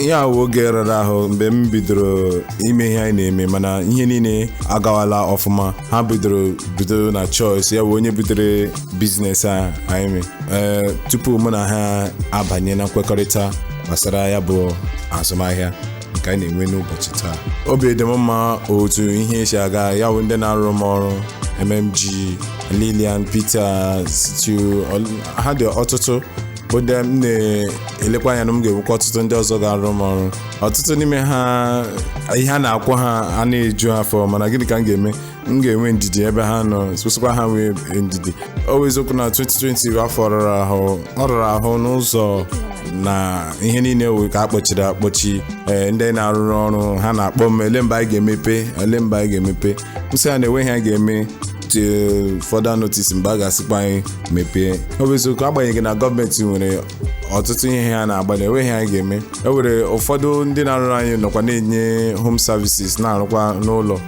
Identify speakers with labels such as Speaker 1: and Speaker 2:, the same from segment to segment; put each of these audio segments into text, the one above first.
Speaker 1: Ihe a wụ oge rara ahụ mgbe m bidoro ime ihe anyị na-eme, mana ihe niile agawala ọfụma. Ha bidoro bido na Choice, ya bụ onye bidoro business a anyị mee. Ee, tupu mụ na ha abanye na nkwekọrịta gbasara ya bụ azụmahịa nke anyị na-enwe n'ụbọchị taa, obi dị m mma otu ihe si aga. Ya bụ ndị na-arụ m ọrụ, MMG, Lilian, Peter, Situ, ha dị ọtụtụ bụ ndị m na-elekwa anya na m ga-enwekwa ọtụtụ ndị ọzọ ga-arụ m ọrụ. Ọtụtụ n'ime ha, ihe a na-akwụ ha a na-eju afọ, mana gịnị ka m ga-eme? M ga-enwe ndidi ebe ha nọ, sụsịkwa ha nwee ndidi. O bụ eziokwu na 2020 bụ afọ rara ahụ. Ọ rara ahụ n'ụzọ na ihe niile wụ ka akpọchiri akpọchi. Ee, ndị na-arụrụ ọrụ ha na-akpọ m, ele mgbe anyị ga-emepe, ele mgbe anyị ga-emepe. M sị ha na enweghị anyị ga-eme till further notice, mgbe a ga-asịkwa anyị mepee. Ọ bụ eziokwu, agbanyeghị na gọọmenti nwere ọtụtụ ihe ha na-agbalị, enweghị anyị ga-eme. E nwere ụfọdụ ndị na-arụrụ anyị nọkwa na-enye home services, na-arụkwa n'ụlọ,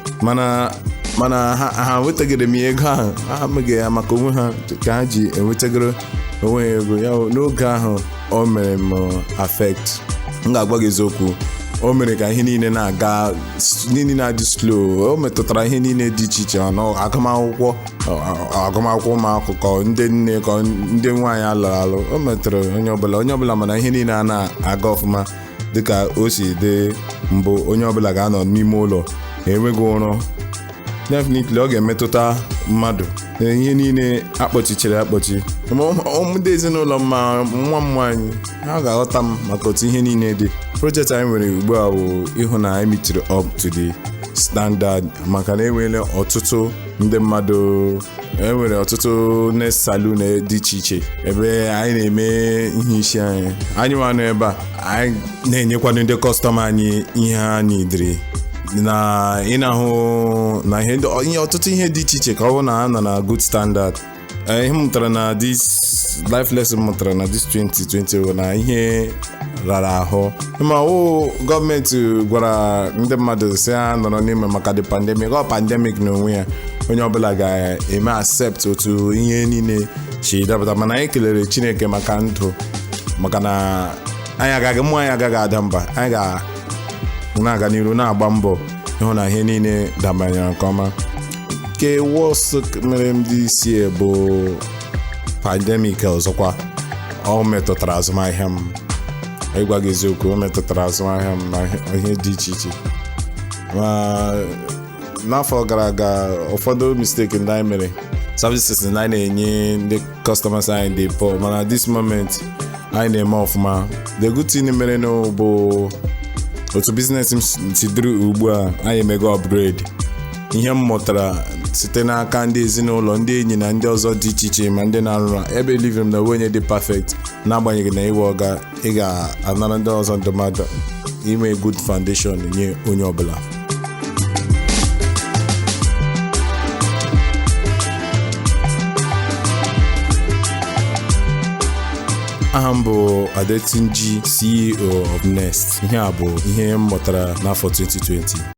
Speaker 1: mana ha nwetagoro m ego ahụ. Ha meghị ya maka onwe ha ka ha ji enwetagoro onwe ha ego ya. N'oge ahụ o mere m affect. M ga-agwa gị eziokwu, o mere ka ihe niile na-aga, niile na-adị slow. O metụtara ihe niile dị iche iche, na agụmakwụkwọ ụmụakwụkwọ, ndị nne ka ndị nwaanyị alụrụ alụ. O metụrụ onye ọbụla, onye ọbụla. Mana ihe niile a na-aga ọfụma dịka o si dị mbụ, onye ọbụla ga-anọ n'ime ụlọ enweghị ụrụ. Definitely ọ ga-emetụta mmadụ. Ihe niile akpọchichiri akpọchi. Ndị ezinụlọ m, ma nwa m nwaanyị, ha ga-aghọta m maka otu ihe niile dị. Project anyị nwere ugbu a bụ ịhụ na anyị meetiri up to the standard, maka na enwere ọtụtụ ndị mmadụ, enwere ọtụtụ Next Salon dị iche iche ebe anyị na-eme ihe isi anyị. Anyị nwa nọ ebe a, anyị na-enyekwanụ ndị customer anyị ihe ha nidiri na ị na-ahụ na ihe ihe ọtụtụ ihe dị iche iche, ka ọ bụrụ na ha nọ na good standard. Ihe m mụtara na this life lesson m mụtara na this 2020 bụ na ihe rara ahụ ma o gọọmenti gwara ndị mmadụ si ha nọrọ n'ime maka the pandemic. Ọ pandemic n'onwe ya, onye ọbụla ga-eme accept otu ihe niile si dapụta. Mana anyị kelere Chineke maka ndụ, maka na anyị agaghị, mmụọ anyị agaghị ada mba. Anyị ga na-aga n'iru na-agba mbọ ịhụ na ihe niile dabanyere nke ọma. Nke worst mere m dị isi bụ pandemic. Ọzọkwa, ọ metụtara azụmahịa m. Ịgwa gị eziokwu, o metụtara azụmahịa m na ihe dị iche iche. Ma n'afọ gara aga, ụfọdụ mistake ndị anyị mere, services ndị anyị na-enye ndị customers anyị dị poor, mana this moment anyị na-eme ọfụma. The good thing mere bụ otu business m si dịrị ugbu a, anyị emego upgrade. Ihe m mụtara site n'aka ndị ezinụlọ, ndị enyi na ndị ọzọ dị iche iche, ma ndị na-arụ ebe, believe m na onye dị perfect, n'agbanyeghị na ịwe ọga, ị ga-anara ndị ọzọ ndụmọdụ, inwe good foundation nye onye ọbụla. Aha m bụ Adetunji, CEO of Next. Ihe a bụ ihe m mụtara n'afọ 2020.